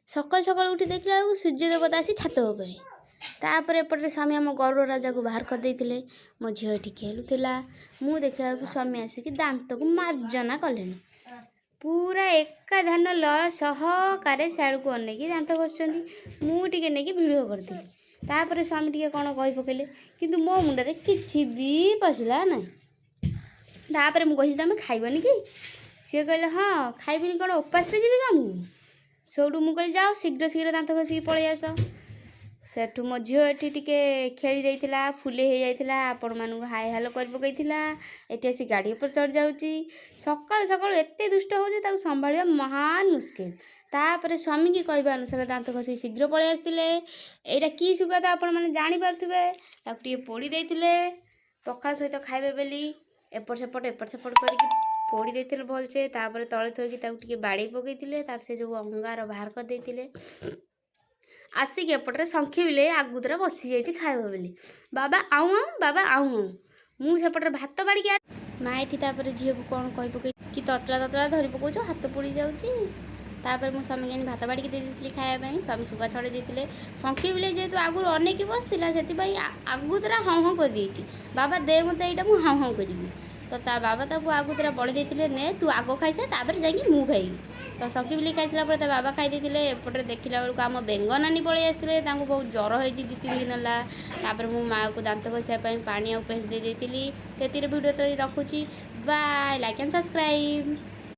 ସକାଳୁ ସକାଳୁ ଉଠି ଦେଖିଲା ବେଳକୁ ସୂର୍ଯ୍ୟ ଦେବତା ଆସି ଛାତ ଉପରେ। ତାପରେ ଏପଟରେ ସ୍ୱାମୀ ଆମ ଗରୁଡ଼ ରାଜାକୁ ବାହାର କରିଦେଇଥିଲେ। ମୋ ଝିଅ ଏଠି ଖେଳୁଥିଲା। ମୁଁ ଦେଖିଲା ବେଳକୁ ସ୍ୱାମୀ ଆସିକି ଦାନ୍ତକୁ ମାର୍ଜନା କଲେଣି, ପୁରା ଏକା ଧ୍ୟାନ ଲୟ ସହକାରେ ସିଆଡ଼କୁ ଅନେଇକି ଦାନ୍ତ ଘଷୁଛନ୍ତି। ମୁଁ ଟିକେ ନେଇକି ଭିଡ଼ିଓ କରିଥିଲି। ତାପରେ ସ୍ୱାମୀ ଟିକେ କ'ଣ କହି ପକେଇଲେ, କିନ୍ତୁ ମୋ ମୁଣ୍ଡରେ କିଛି ବି ପଶିଲା ନାହିଁ। ତାପରେ ମୁଁ କହିଲି, ତମେ ଖାଇବନି କି? ସିଏ କହିଲେ, ହଁ ଖାଇବିନି କ'ଣ, ଉପାସରେ ଯିବି କି ମୁଁ? ସେଇଠୁ ମୁଁ କହିଲି, ଯାଅ ଶୀଘ୍ର ଶୀଘ୍ର ଦାନ୍ତ ଘଷିକି ପଳେଇ ଆସ। ସେଠୁ ମୋ ଝିଅ ଏଠି ଟିକେ ଖେଳି ଦେଇଥିଲା, ଫୁଲେଇ ହେଇଯାଇଥିଲା, ଆପଣମାନଙ୍କୁ ହାଇ ହାଲୋ କରି ପକେଇଥିଲା। ଏଠି ଆସି ଗାଡ଼ି ଉପରେ ଚଢ଼ି ଯାଉଛି। ସକାଳୁ ସକାଳୁ ଏତେ ଦୁଷ୍ଟ ହେଉଛି, ତାକୁ ସମ୍ଭାଳିବା ମହାନ ମୁସ୍କିଲ। ତାପରେ ସ୍ୱାମୀକି କହିବା ଅନୁସାରେ ଦାନ୍ତ ଘଷିକି ଶୀଘ୍ର ପଳେଇ ଆସିଥିଲେ। ଏଇଟା କି ଶୁଖୁଆ ତ ଆପଣମାନେ ଜାଣିପାରୁଥିବେ। ତାକୁ ଟିକେ ପୋଡ଼ି ଦେଇଥିଲେ ପଖାଳ ସହିତ ଖାଇବେ ବୋଲି। ଏପଟ ସେପଟ ଏପଟ ସେପଟ କରିକି ପୋଡ଼ି ଦେଇଥିଲେ ଭଲସେ। ତାପରେ ତଳେ ଥୋଇକି ତାକୁ ଟିକେ ବାଡ଼େଇ ପକେଇଥିଲେ। ତାର ସେ ଯେଉଁ ଅଙ୍ଗାର ବାହାର କରିଦେଇଥିଲେ। ଆସିକି ଏପଟରେ ଶଙ୍ଖି ବିଲେଇ ଆଗୁତୁରା ବସିଯାଇଛି ଖାଇବ ବୋଲି। ବାବା ଆଉଁ ଆଉଁ, ବାବା ଆଉଁ ଆଉଁ। ମୁଁ ସେପଟରେ ଭାତ ବାଡ଼ିକି। ମା ଏଠି ତାପରେ ଝିଅକୁ କ'ଣ କହି ପକେଇ କି ତତଲା ତତଲା ଧରି ପକଉଛ, ହାତ ପୋଡ଼ି ଯାଉଛି। ତାପରେ ମୁଁ ସ୍ୱାମୀକି ଆଣି ଭାତ ବାଡ଼ିକି ଦେଇ ଦେଇଥିଲି ଖାଇବା ପାଇଁ। ସ୍ୱାମୀ ଶୁଖୁଆ ଛଡ଼େଇ ଦେଇଥିଲେ। ଶଙ୍ଖି ବିଲେଇ ଯେହେତୁ ଆଗରୁ ଅନେଇକି ବସିଥିଲା, ସେଥିପାଇଁ ଆଗୁତୁରା ହଁ ହଁ କରିଦେଇଛି। ବାବା ଦେ ମୋତେ ଏଇଟା, ମୁଁ ହଁ ହଁ କରିବି। ତ ତା ବାବା ତାକୁ ଆଗୁତୁରା ବଳି ଦେଇଥିଲେ, ନେ ତୁ ଆଗ ଖାଇସାର, ତାପରେ ଯାଇକି ମୁଁ ଖାଇବି। ତ ଶଙ୍ଖି ବିଲେଇ ଖାଇସାରିଲା ପରେ ତା ବାବା ଖାଇ ଦେଇଥିଲେ। ଏପଟରେ ଦେଖିଲା ବେଳକୁ ଆମ ବେଙ୍ଗ ନାନୀ ପଳେଇ ଆସିଥିଲେ। ତାଙ୍କୁ ବହୁତ ଜ୍ୱର ହେଇଛି 2-3 ଦିନ ହେଲା। ତାପରେ ମୁଁ ମାଆକୁ ଦାନ୍ତ ଘଷିବା ପାଇଁ ପାଣି ଆଉ ପେଷ୍ଟ ଦେଇ ଦେଇଥିଲି। ସେଥିରେ ଭିଡ଼ିଓ ତ ରଖୁଛି। Bye, like and subscribe.